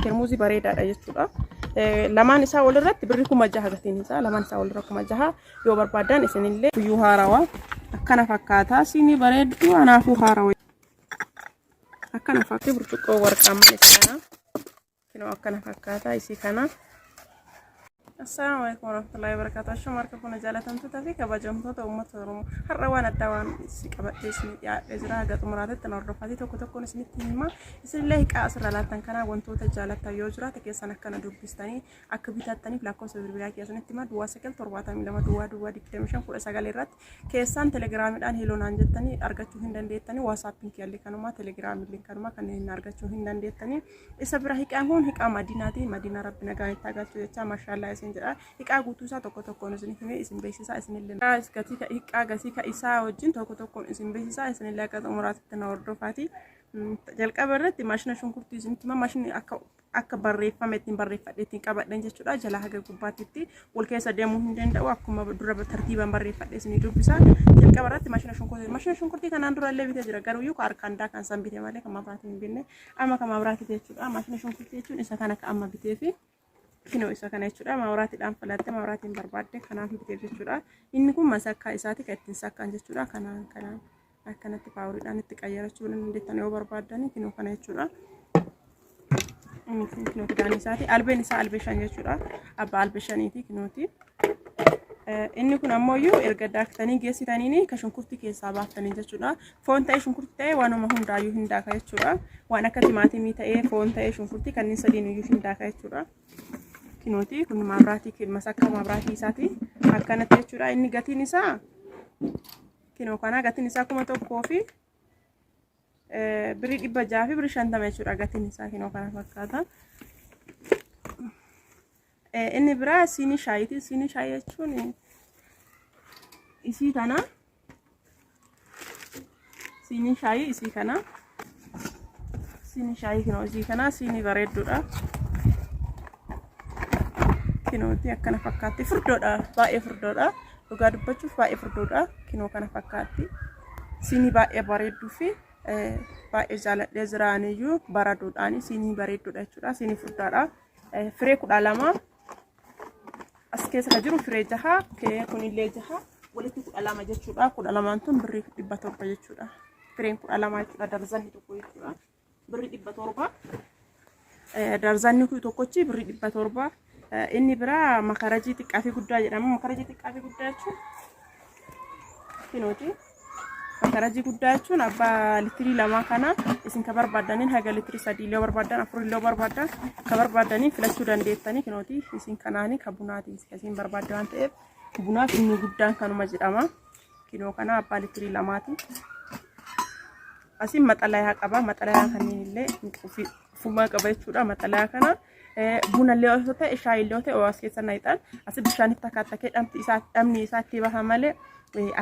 Termuuzii bareedaadha jechuudha. Lamaan isaa walirratti birri 6000 gatiin isaa lamaan isaa walirra 6000 yoo barbaadan isinillee guyyuu haarawa akkana fakkaata. Siinii bareedduu anaafuu haarawa akkana fakkaata. Burcuqqoo warqaamman isa kana. Kinoo akkana fakkaata isii kana. Assalaamu alaikum warahmatullahi wabarakatuh. Ashama harka fuuna jaalatamtoota fi kabajamtoota uummata Oromoo. Har'a waan addaa waan si qabadhee isin dhiyaadhee jira. Haga xumuraatitti na hordofaatii tokko tokkoon isinitti hima. Isinillee hiqaa asirra laattan kanaa wantoota jaalattan yoo jiraate keessan akkana dubbistanii akka bitattaniif lakkoofsa bilbilaa keessanitti hima. Duwwaa 9 72 duwwaa duwwaa 25 19 irratti Keessaan telegiraamidhaan heloo naan jettanii argachuu hin dandeettanii waasaappiin kiyyallee kanuma telegiraamillee kanuma kanneen argachuu hin dandeettanii isa bira hiqaan kun hiqaa madiinaati madiinaa rabbi nagaan itti agartu jecha mashaallaa isin jedha hiqaa guutuu isaa tokko tokkoon isin himee isin beeksisaa isinillee gatii hiqaa gatii ka isaa wajjin tokko tokkoon isin beeksisaa isinillee akka xumuraatitti na hordofaati jalqaba irratti maashina shunkurtii isinitti hima maashinni akka akka barreeffame ittiin barreeffadhe ittiin qabadhen jechuudha jalaa haga gubbaatitti wal keessa deemuu hin danda'u akkuma dura tartiibaan barreeffadhe isinii dubbisa jalqaba irratti maashina shunkurtii maashina shunkurtii kanaan dura illee bitee jira garuu iyyuu harkaan daakaan san bite malee kan mabraatii hin binne amma kan mabraatii jechuudha maashina shunkurtii jechuun isa kana kan amma bitee fi kinoo isa kana jechuudha mabraatiidhaan filatte mabraatiin barbaadde kanaaf biteef jechuudha inni kun masakkaa isaati kan ittiin sakkaan jechuudha kanaan kanaan akkanatti paawuriidhaan itti qayyarachuu dandeettan yoo barbaaddani kinoo kana jechuudha. Inni kun kinoo fidaan isaati. Albeen isaa albee shan jechuudha. Abbaa albee shaniiti kinooti. Inni kun ammoo iyyuu erga daaktanii geessitaniini ka shunkurtii keessaa baaftanii jechuudha. Foon ta'ee shunkurtii ta'ee waanuma hundaayyuu hin daaka jechuudha. Waan akka timaatimii ta'ee foon ta'ee shunkurtii kanneen sadiin iyyuu hin daaka jechuudha. Kinooti kun mabraatii masakkaa mabraatii isaati. Akkanatti jechuudha. Inni gatiin isaa Kinoo kanaa gatiin isaa 1000 fi birrii 600 fi birrii 50 jechuudha gatiin isaa kinoo kana fakkaata. Inni biraa siinii shaayiiti. Siinii shaayii jechuun isii kana. Siinii shaayii isii kana. Siinii shaayii kinoo isii kana siinii bareedduudha. Kinooti akkana fakkaatti furdoodha baay'ee furdoodha. Dhugaa dubbachuuf baay'ee furdoodha. Kinoo kana fakkaatti. Siinii baay'ee bareedduu fi baay'ee jaaladhee jira aniyyuu baraduudhaani siinii bareedduudha jechuudha. Siinii furdaadha. Firee 12 as keessa kan jiru firee jaha kunillee jaha walitti 12 jechuudha. 12n tun birrii 700 jechuudha. Fireen 12 jechuudha darzanni tokko jechuudha. Birrii 700. Darzanni kun tokkochi birrii 700. Inni biraa makarajii xiqqaa fi guddaa jedhama. Makarajii xiqqaa fi guddaa jechuun kinooti. Makarajii guddaa jechuun abbaa litirii lamaa kana isin ka barbaaddaniin haga litirii sadii illee barbaadan afur illee barbaadan ka barbaaddaniin filachuu dandeettanii kinooti isin kanaanii ka bunaati isin barbaadde waan ta'eef bunaaf inni guddaan kanuma jedhama. Kinoo kana abbaa litirii lamaati. Asiin maxalayaa qaba. Maxalayaa kanneen illee ofumaa qaba jechuudha. Maxalayaa kana buna illee osoo ta'e shaayii illee ta'e as keessa naqxan asi bishaanitti akkaattakee dhamti isaa dhamni isaa itti baha malee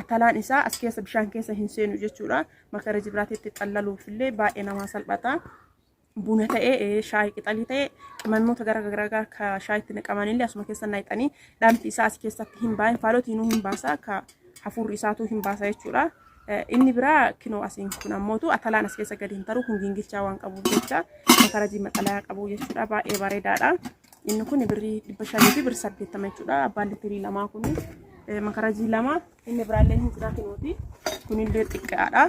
atalaan isaa as keessa bishaan keessa hin seenu jechuudha. Makara jibiraatiitti xallaluuf illee baay'ee namaa salphata. Buna ta'e shaayii qixalii ta'e qimamoota gara garaa ka shaayitti naqaman illee asuma keessa naqxanii dhamti isaa as keessatti hin baay'in faalotiinuu hin baasa ka hafuurri isaatuu hin baasa jechuudha. Inni biraa kinoo asiin kun ammootu atalaan as keessa gadi hin taru kun gingilchaa waan qabuuf jecha makarajii maxalayaa qabu jechuudha baay'ee bareedaadha. Inni kun birrii 500 fi birrii 80 jechuudha abbaan litirii lamaa kun makarajii lama inni biraallee hin jira kinooti kunillee xiqqaadha.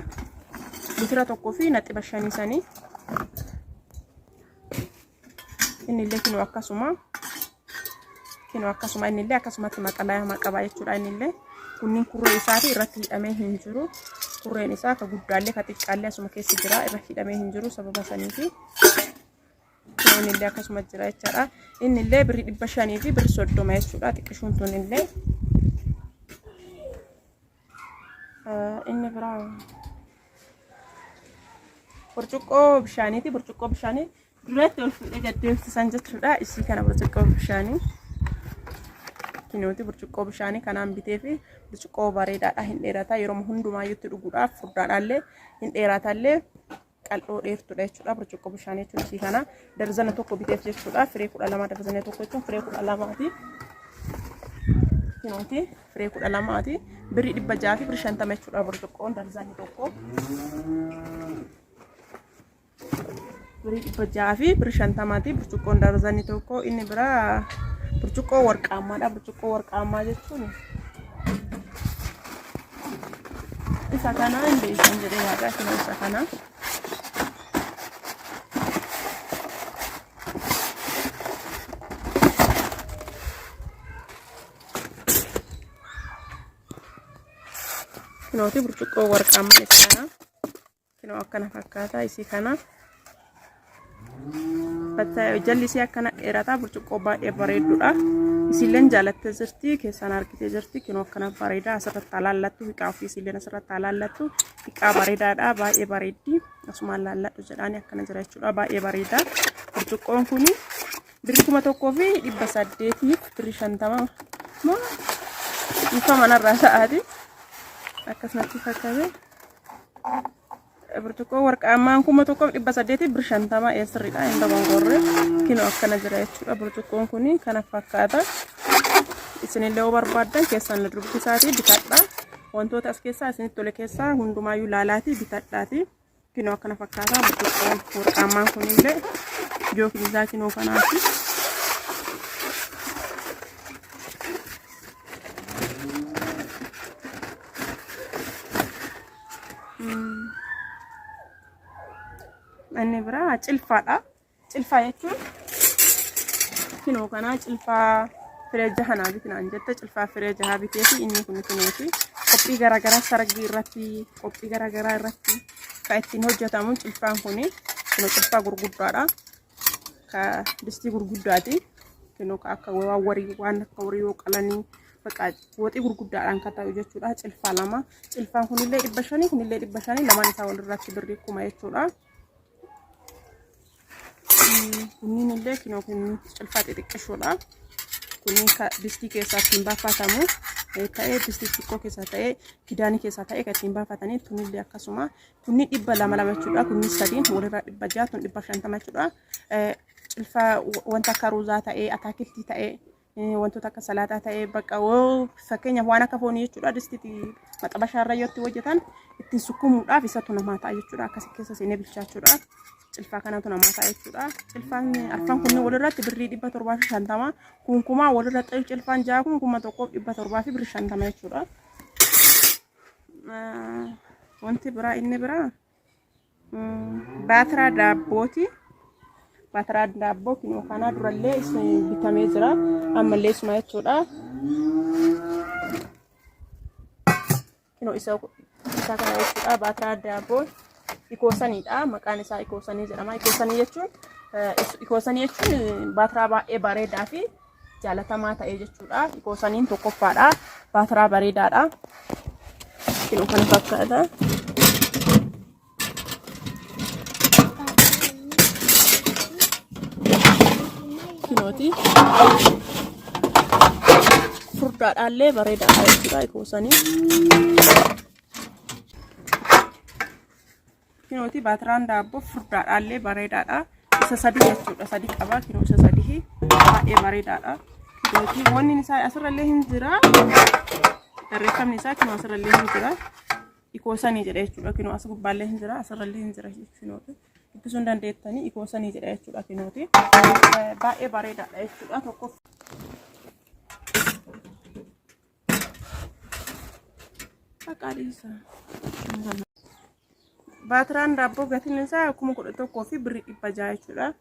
Litira tokkoo fi naxiba shanii sanii Innillee kinoo akkasuma kinoo akkasuma innillee akkasumatti maxalaayama qaba jechuudha innillee kunniin kurree isaati irratti hidhamee hin jiru kurreen isaa ka guddaallee ka xiqqaallee asuma keessa jira irratti hidhamee hin jiru sababa saniifi kinoo innillee akkasuma jira jechaadha innillee birrii 500 fi birrii 30 jechuudha xiqqishuun tun illee Inni biraa burcuqqoo bishaaniiti. Burcuqqoo bishaanii duratti ol fuudhee gad deemsisan jechuudha. Isii kana burcuqqoo bishaanii. Kinooti burcuqqoo bishaanii kanaan bitee fi burcuqqoo bareedaadha hin dheerata. Yeroo hundumaayyuu itti dhuguudhaaf furdaadhaallee hin dheeratallee qal'oo dheertudha jechuudha. Burcuqqoo bishaanii jechuun isii kana darzana tokko biteef jechuudha. Firee 12 darzana tokko jechuun firee 12ti. Kinooti firee 12ti. Birrii 600 fi birrii 50 jechuudha burcuqqoon darzanni tokko. Birrii 650ti burcuqqoon darzanii tokko. Inni biraa burcuqqoo warqaammaadha. Burcuqqoo warqaammaa jechuun isa kana hin beekan jedhee yaada. Kunoo isa kana. Kunooti burcuqqoo warqaammaa isa kana. Kinoo akkana fakkaata isii kana. Jalli isii akkana dheerataa burcuqqoo baay'ee bareedduudha. Isiilleen jaalattee jirti keessaan argitee jirti. Kinoo akkana bareeda asirratti alaallattu hiqaa ofii isiilleen asirratti alaallattu hiqaa bareedaadha baay'ee bareeddi. Asumaan laalladhu jedhaani akkana jira jechuudha baay'ee bareeda. Burcuqqoon kun birri 1850 moo ifa manarraa sa'aati akkasumatti fakkaate. Burcuqqoo warqaammaan 1850 eessirriidha hin dogongorre kinoo akkana jira jechuudha burcuqqoon kun kana fakkaata. Isinillee yoo barbaaddan keessaan na dubbisaatii bitadha. Wantoota as keessaa isinitti tole keessaa hundumaayyuu laalaatii bitadhaati. Kinoo akkana fakkaata burcuqqoon warqaammaan kunillee jookni isaa kinoo kanaati. Inni biraa cilfaadha. Cilfaa jechuun kinoo kanaa cilfaa firee jaha naa biti naan jette cilfaa firee jaha biteefi inni kun kinooti. Qophii garaagaraa sargii irratti qophii garaagaraa irratti kan ittiin hojjetamu cilfaan kuni kunoo cilfaa gurguddaadha. Ka distii gurguddaati. Kinoo ka akka waan warii waan akka warii yoo qalanii baqa woxii gurguddaadhaan kan ta'u jechuudha. Cilfaa lama. Cilfaan kunillee 500 kunillee 500 lamaan isaa walirratti birrii 1000 jechuudha. Kunniin illee kinoo kun cilfaa xixiqqishoodha. Kunniin ka distii keessaa ittiin baafatamu ta'ee distii xixiqqoo keessaa ta'ee kidaanii keessaa ta'ee kan ittiin baafatanii tunillee akkasuma Kunni 200 lama jechuudha. Kunni sadiin walirraa 600 tun 150 jechuudha. Cilfaa wanta akka ruuzaa ta'ee ataakiltii ta'ee wantoota akka salaaxaa ta'ee bakka fakkeenyaaf waan akka foonii jechuudha. Distiiti maxabashaa irra yoo itti hojjetan ittiin sukkumuudhaaf isatu namaa ta'a jechuudha. Akkasi keessa seenee bilchaachuudhaaf cilfaa kanatu namaa ta'a jechuudha. Cilfaan arfan kunniin walirratti birrii 750 kunkumaa walirratti cilfaan ja'a kun 1750 jechuudha. Wanti biraa inni biraa baatiraa daabbooti. Baatiraa daabboo kinoo kanaa durallee isin bitamee jira. Ammallee isuma jechuudha. Kinoo isa isa kana jechuudha. Baatiraa daabboo ikoosaniidha. Maqaan isaa ikoosanii jedhama. Ikoosanii jechuun ikoosanii jechuun baatiraa baay'ee bareedaa fi jaalatamaa ta'e jechuudha. Ikoosaniin tokkoffaadha. Baatiraa bareedaadha. Kinoo kana fakkaata. Kinooti. Furdaadhaallee bareedaadha jechuudha ikoosanii. Kinooti baatiraan daabboo furdaadhaallee bareedaadha. Isa sadii jechuudha. Sadii qaba. Kinoo isa sadii baay'ee bareedaadha. Kinooti wanni isaa asirrallee hin jira. Barreeffamni isaa kinoo asirrallee hin jira. Ikoosanii jedha jechuudha. Kinoo as gubbaallee hin jira. Asirrallee hin jira jechuudha. Dubbisuu hin dandeettanii ikoosanii jedha jechuudha kinooti. Baay'ee bareedaadha jechuudha. Tokko Baatiraan daabboo gatiin isaa 11,600 jechuudha.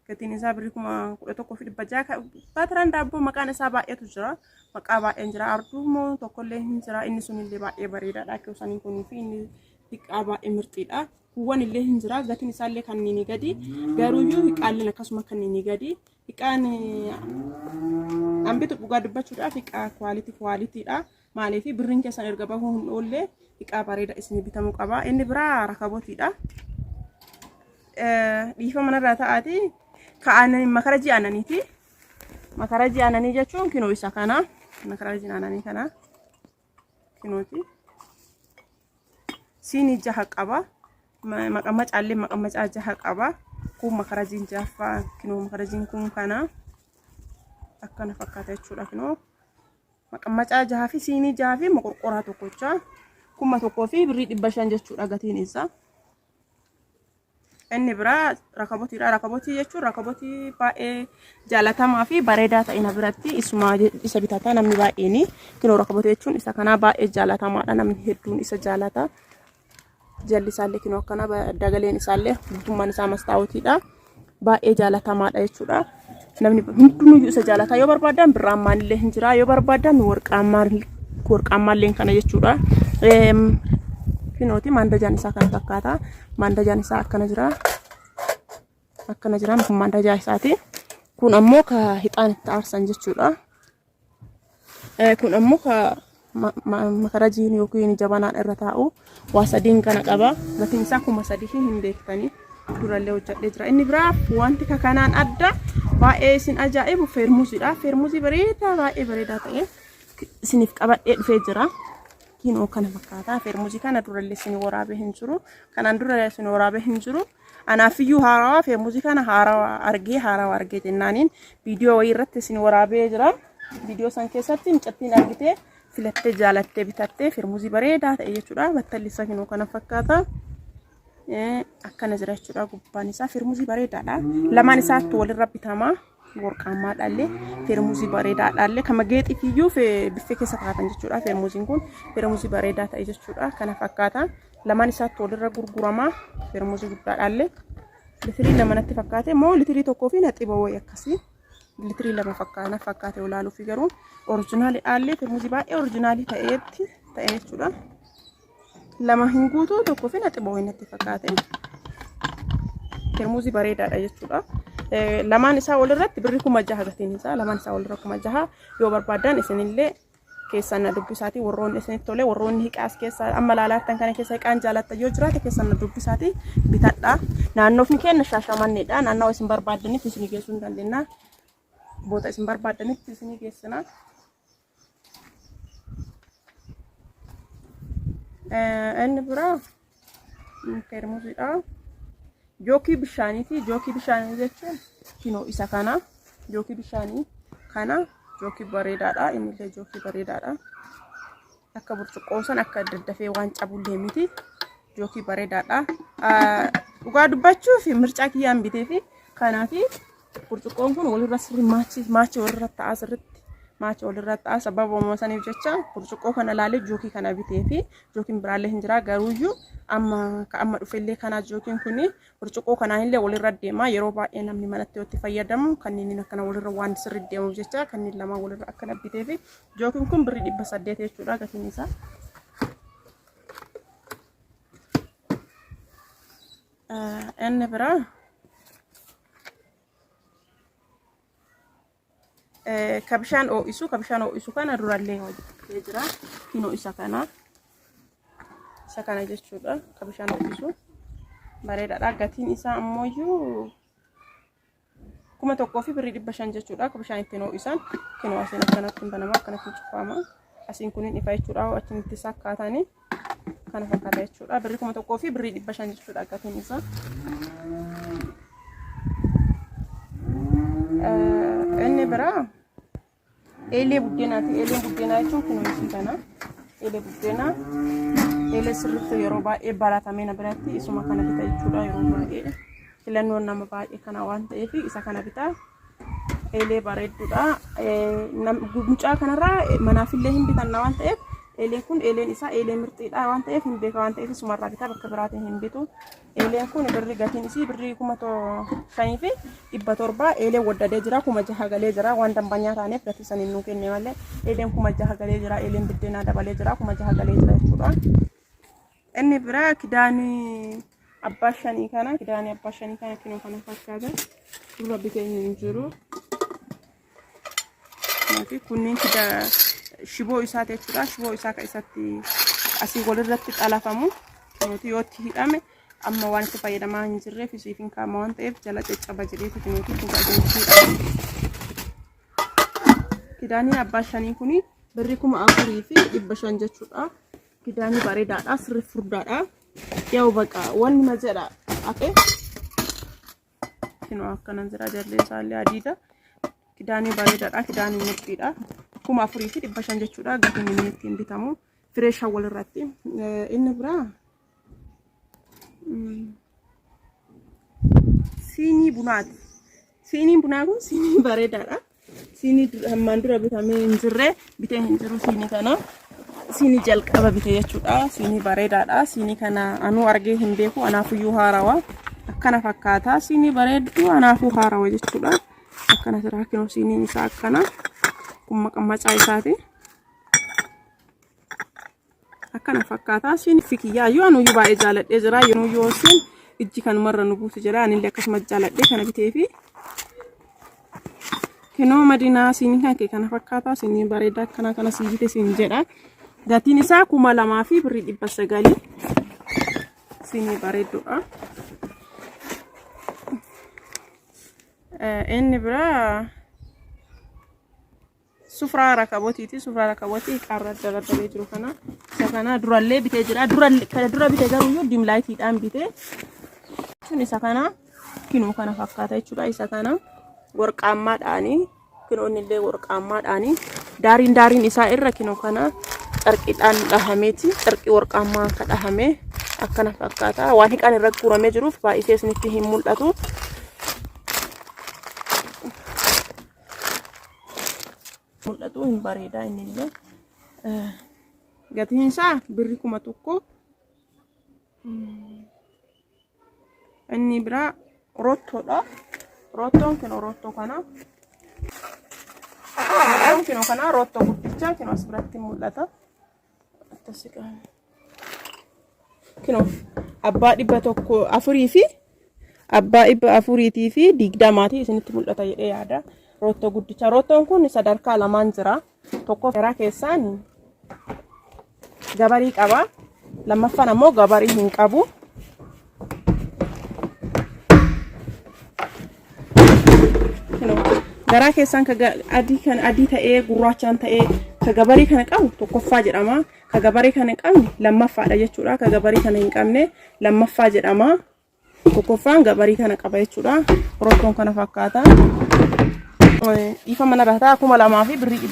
Gatiin isaa birrii 11,600. Baatiraan daabboo maqaan isaa baay'eetu jira. Maqaa baay'een jira. Arduu immoo tokkollee hin jira. Inni sunillee baay'ee bareedaadha. Kiyoosaniin kunii fi inni xiqqaa baay'ee mirxiidha. Kuuwwan illee hin jira. Gatiin isaallee kan inni gadi. Garuuyyuu hiqaalleen akkasuma kan inni gadi. Hiqaan an bitu dhugaa dubbachuudhaaf hiqaa kwaalitii kwaalitiidha. Maaliif birriin keessan erga bahuu hin oolle hiqaa bareeda isin bitamuu qaba. Inni biraa rakabotiidha. Dhiifama narraa ta'aati. Ka'aan makarajii aananiiti. Makarajii aananii jechuun kinoo isa kana. Makarajii aananii kana. Kinooti. Siinii jaha qaba. Maqammacaallee maqammacaa jaha qaba. Kun makarajiin jahaffaa kinoo makarajiin kun kana akkana fakkaata jechuudha kinoo. Maqammacaa jaha fi siinii jaha fi moqorqoraa tokkochaa 1500 jechuudha gatiin isaa. Inni biraa rakabotiidha. Rakabotii jechuun rakabotii baay'ee jaalatamaa fi bareedaa ta'e na biratti isuma isa bitata namni baay'een. Kinoo rakabotii jechuun isa kanaa baay'ee jaalatamaadha. Namni hedduun isa jaalata. Jalli isaallee kinoo akkana dagaleen isaallee guutummaan isaa mastaawotiidha. Baay'ee jaalatamaadha jechuudha. Namni hundinuyyuu isa jaalata. Yoo barbaadan birraammaan illee hin jira. Yoo barbaadan warqaammaallee kana jechuudha. Kinooti maandajaan isaa kana fakkaata. Maandajaan isaa akkana jira. Akkana jira kun maandajaa isaati. Kun ammoo ka hixaan itti aarsan jechuudha. Kun ammoo ka makarajiin yookiin jabanaan irra taa'u waa sadiin kana qaba. Gatiin isaa 3000 hin beektanii. Durallee hojjedhee jira. Inni biraa wanti kanaan adda baay'ee isin ajaa'ibu feermuziidha. Feermuzii bareedaa baay'ee bareedaa ta'e isiniif qabadhee dhufee jira. Kinoo kana fakkaata. Feermuzii kana durallee isin waraabee hin jiru. Kanaan dura isin waraabee hin jiru. Anaafiyyuu haarawaa feermuzii kana haarawaa argee haarawaa argee jennaaniin viidiyoo wayii irratti isin waraabee jira. Viidiyoo san keessatti mucattiin argitee filattee jaalattee bitattee feermuzii bareedaa ta'e jechuudha. Battalli isaa kinoo kana fakkaata. Akkana jira jechuudha gubbaan isaa feermuzii bareedaadha. Lamaan isaattu walirra bitama. Worqaammaadhaallee feermuzii bareedaadhaallee kama geexiifiyyuu biffee keessa kaa'atan jechuudha. Feermuziin kun feermuzii bareedaa ta'e jechuudha. Kana fakkaata. Lamaan isaattu walirra gurgurama. Feermuzii guddaadhaallee litirii 2 natti fakkaate moo litirii 1 fi naxiba wayii akkasii litirii 2 fakkaata fakkaate olaaluufi garuu orijinaalidhaallee feermuzii baay'ee orijinaalii ta'eetti ta'e jechuudha. 2 hin guutuu 1 fi naxiba wayii natti fakkaate. Feermuzii bareedaadha jechuudha. Lamaan isaa walirratti birri 6000 gatiin isaa lamaan isaa walirra 6000 yoo barbaadan isinillee keessaan na dubbisaati warroonni isinitti tole warroonni hiqaas keessa amma laalaattan kana keessa hiqaan jaalattan yoo jiraate keessaan na dubbisaati bitadha. Naannoofni keenya Shaashamanneedha. Naannawa isin barbaaddanitti isinii geessuu hin dandeenya. Boota isin barbaaddanitti isinii geessina. Inni biraa feermuziidha. Jookii bishaaniiti. Jookii bishaanii jechuun kinoo isa kana. Jookii bishaanii kana jookii bareedaadha. Innillee jookii bareedaadha. Akka burcuqqoo san akka daddafee waan cabullee miti. Jookii bareedaadha. Dhugaa dubbachuuf mircaa kiyyaan bitee fi kanaafi burcuqqoon kun walirra sirri maachii maachii walirra ta'a sirritti maachii walirra ta'a sababa saniif jecha burcuqqoo kana laalee jookii kana bitee fi jookiin biraallee hin jira garuuyyuu amma ka amma dhufellee kanaa jookiin kun burcuqqoo kanaanillee walirra deema yeroo baay'ee namni manatti yoo itti fayyadamu kanneen akkana walirra waan sirri deemuuf jecha kanneen lamaan walirra akkana bitee fi jookiin kun birrii 800 jechuudha gatiin isaa. Inni biraa ka bishaan oo'isu ka bishaan oo'isu kana durallee hojjetee jira kinoo isa kana isa kana jechuudha ka bishaan oo'isu bareedaadha gatiin isaa ammoo 1000 fi birrii 500 jechuudha ka bishaan ittiin oo'isan kinoo asiin akkanatti hin banama akkanatti cufama asiin kun hin ifa jechuudha achiin itti sakkaatanii kana fakkaata jechuudha birrii 1000 fi birrii 500 jechuudha gatiin isaa. Inni biraa eelee buddeenaati. Eeleen buddeenaa jechuun kunoo isii kana. Eelee buddeenaa eelee sirriitti yeroo baay'ee baratamee na biratti isuma kana bita jechuudha yeroo baay'ee filannoon nama baay'ee kana waan ta'eef isa kana bita. Eelee bareedduudha. Mucaa kanarraa manaafillee hin bitanna waan ta'eef eeleen kun eeleen isaa eelee mirxiidha waan ta'eef hin beeka waan ta'eef isumarraa bitaa bakka biraatiin hin bitu. Eeleen kun birri gatiin isii birrii 5700 eeleen waddadee jira 6000 galee jira waan dambanyaa taaneef gatii saniin nuu kenne malee eeleen 6000 galee jira eeleen biddeenaa dabalee jira 6000 galee jira jechuudha. Inni biraa kidaanii abbaa shanii kana kidaanii abbaa shanii kana kinoo kana fakkaata dura bitee hin jiru. Fi kunneen kida shiboo isaati jechuudha. Shiboo isaa kan isatti asii walirratti xalafamu kunuuti yoo itti hidhame amma waan itti fayyadamaa hin jirreef isiif hin kaa'ama waan ta'eef jala caccaba jedheeti kunuuti kun kan itti hidhamu. Kidaanii abbaa shanii kuni birrii 4500 jechuudha. Kidaanii bareedaadha sirri furdaadha. Yaa'u baqa wanni ma jedha akka Kinoo akkana jira jalli isaallee adiidha. Kidaanii bareedaadha. Kidaanii murtiidha. 4500 jechuudha. Gatiin inni ittiin bitamu. Fireeshaan walirratti. Inni biraa Siinii bunaati. Siiniin bunaa kun siinii bareedaadha. Siinii hammaan dura bitamee hin jirre bitee hin jiru siinii kana. Siinii jalqaba bite jechuudha. Siinii bareedaadha. Siinii kana anuu argee hin beeku anaafuyyuu haarawa. Akkana fakkaata. Siinii bareedduu anaafuu haarawa jechuudha. Akkana jira kinoo siiniin isaa akkana. Kun maqammacaa isaati. Akkana fakkaata. Siin fikiyyaa yoo anuyyuu baay'ee jaaladhee jira. Yoo yoo siin ijji kanumarra nu buutu jira. Anillee akkasuma jaaladhee kana biteefi. Kinoo madinaa siin kan kee kana fakkaata. Siinii bareedaa akkana kana sii bite siin jedha. Gatiin isaa 2000 fi birrii 900. Siinii bareedduudha. Inni biraa sufraa rakabotiiti. Sufraa rakabotii qaarra daradaree jiru kana. Isa kana durallee bitee jira. Dura kana dura bite garuuyyuu dim lightiidhaan bite. Sun isa kana kinoo kana fakkaata jechuudha. Isa kana warqaammaadhaani. Kinoo innillee warqaammaadhaani. Daariin daariin isaa irra kinoo kana carqiidhaan dhahameeti. Carqii warqaammaa akka dhahame akkana fakkaata. Waan hiqaan irra guuramee jiruuf baay'isee isinitti hin mul'atu. Mul'atu hin bareeda innillee. Gatiin isaa birri 1000. Inni biraa rottoodha. Rottoon kun rottoo kana. Rottoon kun kana rottoo guddicha kun as biratti mul'ata. Akkasi qaba. Kunoo abbaa 104 fi abbaa 420ti isinitti mul'ata jedhee yaada. Roottoo guddicha. Roottoon kun sadarkaa lamaan jira. Tokko garaa keessaan gabarii qaba. Lammaffaan ammoo gabarii hin qabu. Garaa keessaan ka adii kan adii ta'ee gurraachaan ta'ee ka gabarii kana qabu tokkoffaa jedhama. Ka gabarii kana hin qabne lammaffaadha jechuudha. Ka gabarii kana hin qabne lammaffaa jedhama. Tokkoffaan gabarii kana qaba jechuudha. Rottoon kana fakkaata. Dhiifama narraa ta'a 2000 fi birrii 100.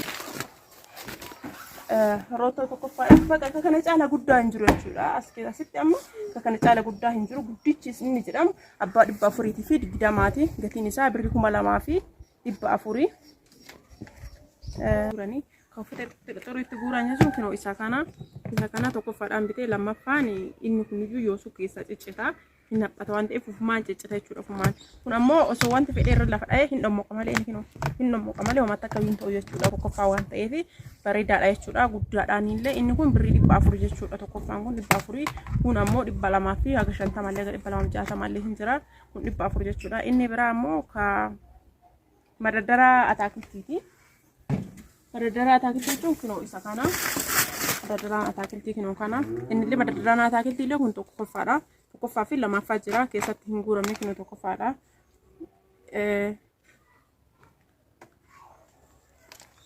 Rottoo tokkoffaadha. Bakka akka kana caala guddaa hin jiru jechuudha. As keessatti amma akka kana caala guddaa hin jiru. Guddichi inni jedhamu abbaa 420ti. Gatiin isaa birrii 2400. Kan uffata xixixxoo guuran jechuun kinoo isa kana. Isa kana tokkoffaadhaan bitee lammaffaan inni kuniyyuu yoosuu keessaa ciccita. Hin haphata waan ta'eef ufumaan ciccita jechuudha ufumaan. Kun ammoo osoo wanti fedhee irra lafa dha'ee hin dhommoqa malee inni kinoo hin dhommoqa malee homatti akka hin ta'u jechuudha tokkoffaa waan ta'eef bareedaadha jechuudha guddaadhaan illee inni kun birrii 400 jechuudha tokkoffaan kun 400 kun ammoo 200 fi haga 50 illee haga 260 illee hin jira kun 400 jechuudha inni biraa ammoo ka madaddaraa ataakiltiiti. Madaddaraa ataakiltii jechuun kinoo isa kana. Madaddaraan ataakiltii kinoo kana. Innillee madaddaraan ataakiltii illee kun tokkoffaadha. Tokkoffaa fi lammaffaa jira. Keessatti hin guuramne kinoo tokkoffaadha.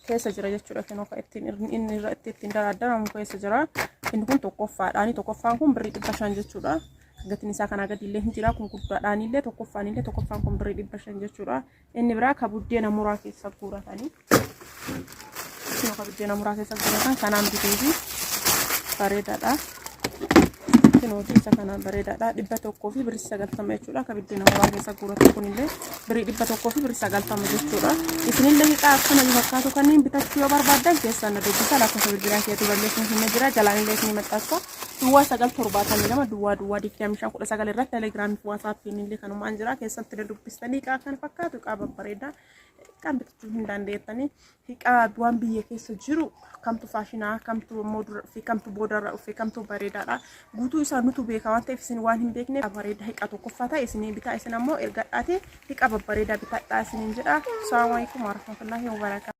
Keessa jira jechuudha kinoo kan ittiin inni irra ittiin daraddaramu keessa jira. Inni kun tokkoffaadha. Tokkoffaan kun birrii 500 jechuudha. Gatiin isaa kanaa gadi illee hin jira. Kun guddaadhaan illee tokkoffaan illee tokkoffaan kun birrii 500 jechuudha. Inni biraa ka buddeena muraa keessa guuratanii. Kunoo ka buddeena muraa keessa guuratan kanaan bitee fi bareedaadha. Kunooti isa kanaan bareedaadha. 100 fi birrii 90 jechuudha. Ka buddeena muraa keessa guuratan kunillee birrii 100 fi birrii 90 jechuudha. Isinillee hiiqaa akkana fakkaatu kanneen bitachuu yoo barbaaddan keessaan na dubbisa. Lakkoofsa bilbilaa keetu balleessuun hin jira. Jalaan illee isinii maxxansa. Duwwaa 9 72 duwwaa duwwaa 25 19 irratti telegiraamii fi waasaappiin illee kanumaan jira. Keessatti na dubbistanii hiiqaa kana fakkaatu hiiqaa babbareedaa hiiqaan bitachuu hin dandeettanii. Hiiqaa waan biyya keessa jiru kamtu faashinaa kamtu immoo dura dhufe kamtu boodarra dhufe kamtu bareedaadha. Guutuu isaa nutu beeka waan ta'eef isin waan hin beekneef bareedaa hiiqaa tokkoffaa ta'e isinii bitaa isin ammoo ergadhaati hiiqaa babbareedaa bitadhaa isiniin jedha. Salaamu alaikum warahmatullahi wabarakatuh.